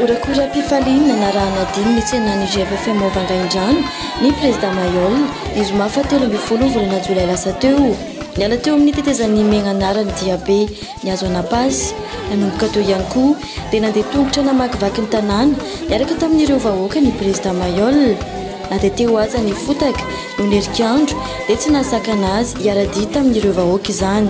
Horakoram-pifaliana narahana dimy ny tsenan'ny GFFM ao Vangaindrano ny Prezida Mailhol ny zoma faha 13 ny volana jolay lasa teo. Niala teo amin'ny tetezan'ny Megnanara ny diabe nihazo an'Ampasy. Nanomboka teo ihany koa dia nandeha tongotra namakivaky ny tanàna niaraka tamin'ireo vahoaka ny Prezida Mailhol. Na dia teo aza ny fotaka no nerik'andro dia tsy nahasakana azy hiara-dia tamin'ireo vahoaka izany.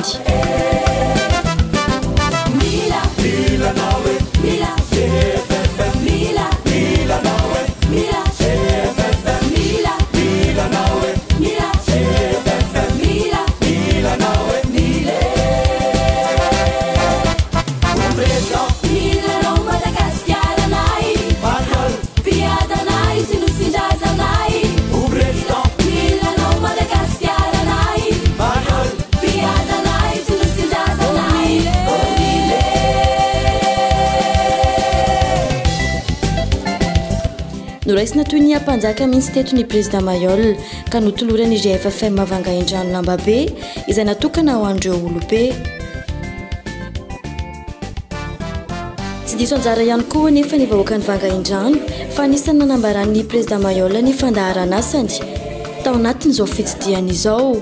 Noraisina toy ny ampanjaka mihitsy teto ny Prezida Mailhol ka notoloran'ny GFFM Vangaindrano lambabe izay natokana ho an'ireo olobe. Tsy diso anjara ihany koa anefa ny vahoakan'i Vangaindrano fa anisan'ny nanambaran'ny Prezida Mailhol ny fandaharan'asany tao anatin'izao fitsidihana izao.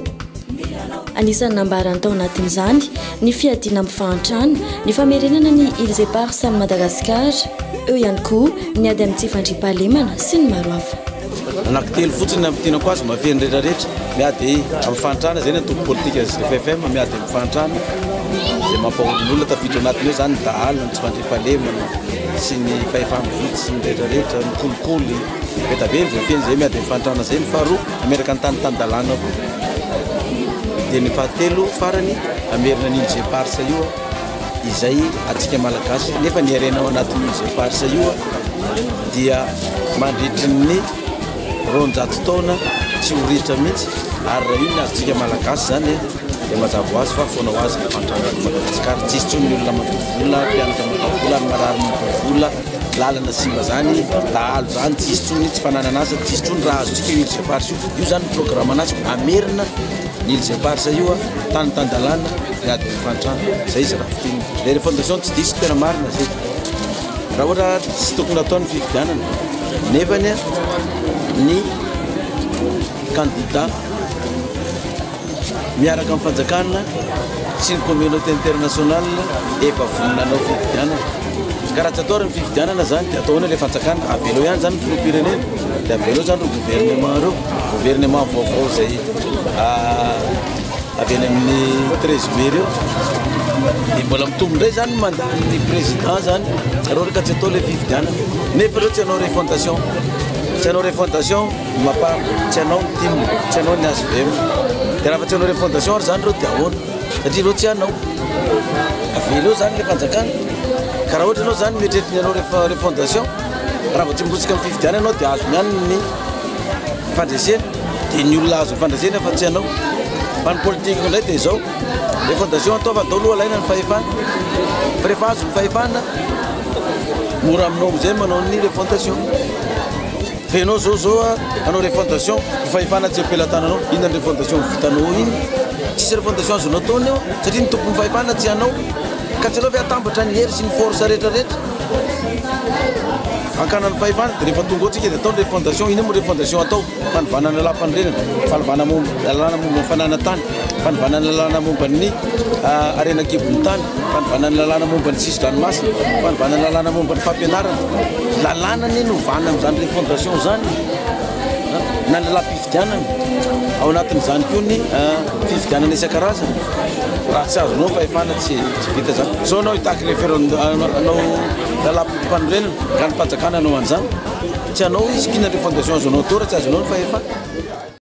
Anisan'ny nambarany tao anatin'izany ny fiadiana amin'ny fahantrana, ny famerenana ny Îles Éparses amin'i Madagasikara, eo ihany koa ny ady amin'ny tsy fandriampahalemana sy ny maro hafa. Anankitelo fotsiny ny hampidinako azy mafia ny rehetra rehetra, miady amin'ny fahantrana izay ny antoko politika GFFM miady amin'ny fahantrana izay mampahory ny olona, tafiditra ao anatiny ao izany ny dahalo, ny tsy fandriampahalemana sy ny fahefa-mividy sy ny rehetra rehetra, ny kolikoly, be dia be ny voafehy izay miady amin'ny fahantrana izay, ny faharoa hameraka ny tany tan-dalàna koa, dia ny fahatelo farany hamerina an'iny Zeparsa io. izay antsika Malagasy nefa ny harena ao anatin'io Zeparsa io dia mandritry ny 200 taona tsy ho ritra mihitsy ary raha io ny azontsika Malagasy zany dia mazava ho azy fa foana ho azy ny fahantrana eto Madagasikara. Tsisy intsony ny olona mandoa vola, mpianatra mandoa vola, ny marary mandoa vola, lalana simba zany, dahalo zany tsisy intsony, tsy fananana asa tsisy intsony raha azontsika io Îles Éparses io. Io zany ny programan'asa hamerina ny Îles Éparses io tany tan-dalàna miady amin'ny fahantrana. Zay izy raha fintinina. Le refondation tsy diso, tena marina zay. Raha ohatra tsy tokony atao ny fifidianana nefany ny candidat miaraka amin'ny fanjakana sy ny communauté internationale efa vonona hanao fifidianana. Ka raha tsy atao ary ny fifidianana zany dia atao ahoana le fanjakana? Avelao ihany zany ny filoham-pirenena dia avelao zany ireo gouvernement ireo, gouvernement vaovao izay avy any amin'ny 13 mai ireo. Dia mbola mitombo indray zany ny mandat-n'ny président zany raha ohatra ka tsy atao le fifidianana. Nefa ireo tsy hanao refondation, tsy hanao refondation ny Mapar, tsy hanao ny tim, tsy hanao ny HVM. Dia raha tsy hanao refondation ary zany ireo dia ahoana? Satria ireo tsy hanao. Avela eo zany le fanjakana. Ka raha ohatra ianao zany mieritreritra ny hanao refondation, raha vao tsy mirotsaka amin'ny fifidianana ianao dia azony ihany ny fandresena. Dia ny olona azo ny fandresena fa tsy ianao. Fa ny politique indray dia izao, refondation atao fa atao aloha alaina ny fahefana. Fa rehefa azo ny fahefana, mora aminao amin'izay manao ny refondation. Fa ianao zao zao hanao refondation, ny fahefana tsy am-pelatananao. Inona ny refondation vitanao iny? Tsisy refondation azonao ataony eo, satria ny tompon'ny fahefana tsy anao. Ka tsy aleo ve atambatra ny hery sy ny force rehetra rehetra? Hakana ny fahefana, dia rehefa tonga ao tsika dia atao ny refondation. Inona moa refondation atao? Fanovana ny lalàmpanorenana, fanovana momba lalàna momba ny fananan-tany, fanovana ny lalàna momba ny harena an-kibon'ny tany, fanovana ny lalàna momba ny sisin-dranomasina, fanovana ny lalàna momba ny fampianarana. Lalàna anie no ovana amin'izany refondation izany, na ny lalàm-pifidianana. Ao anatin'izany koa ny fifidianana isan-karazany. Raha tsy azonao ny fahefana tsy vita izany. Zao ianao hitaky référendum, hanao lalàm-panorenana, ka ny fanjakana hanao an'izany. Tsy hanao izy, k'inona refondation azonao atao raha tsy azonao ny fahefana?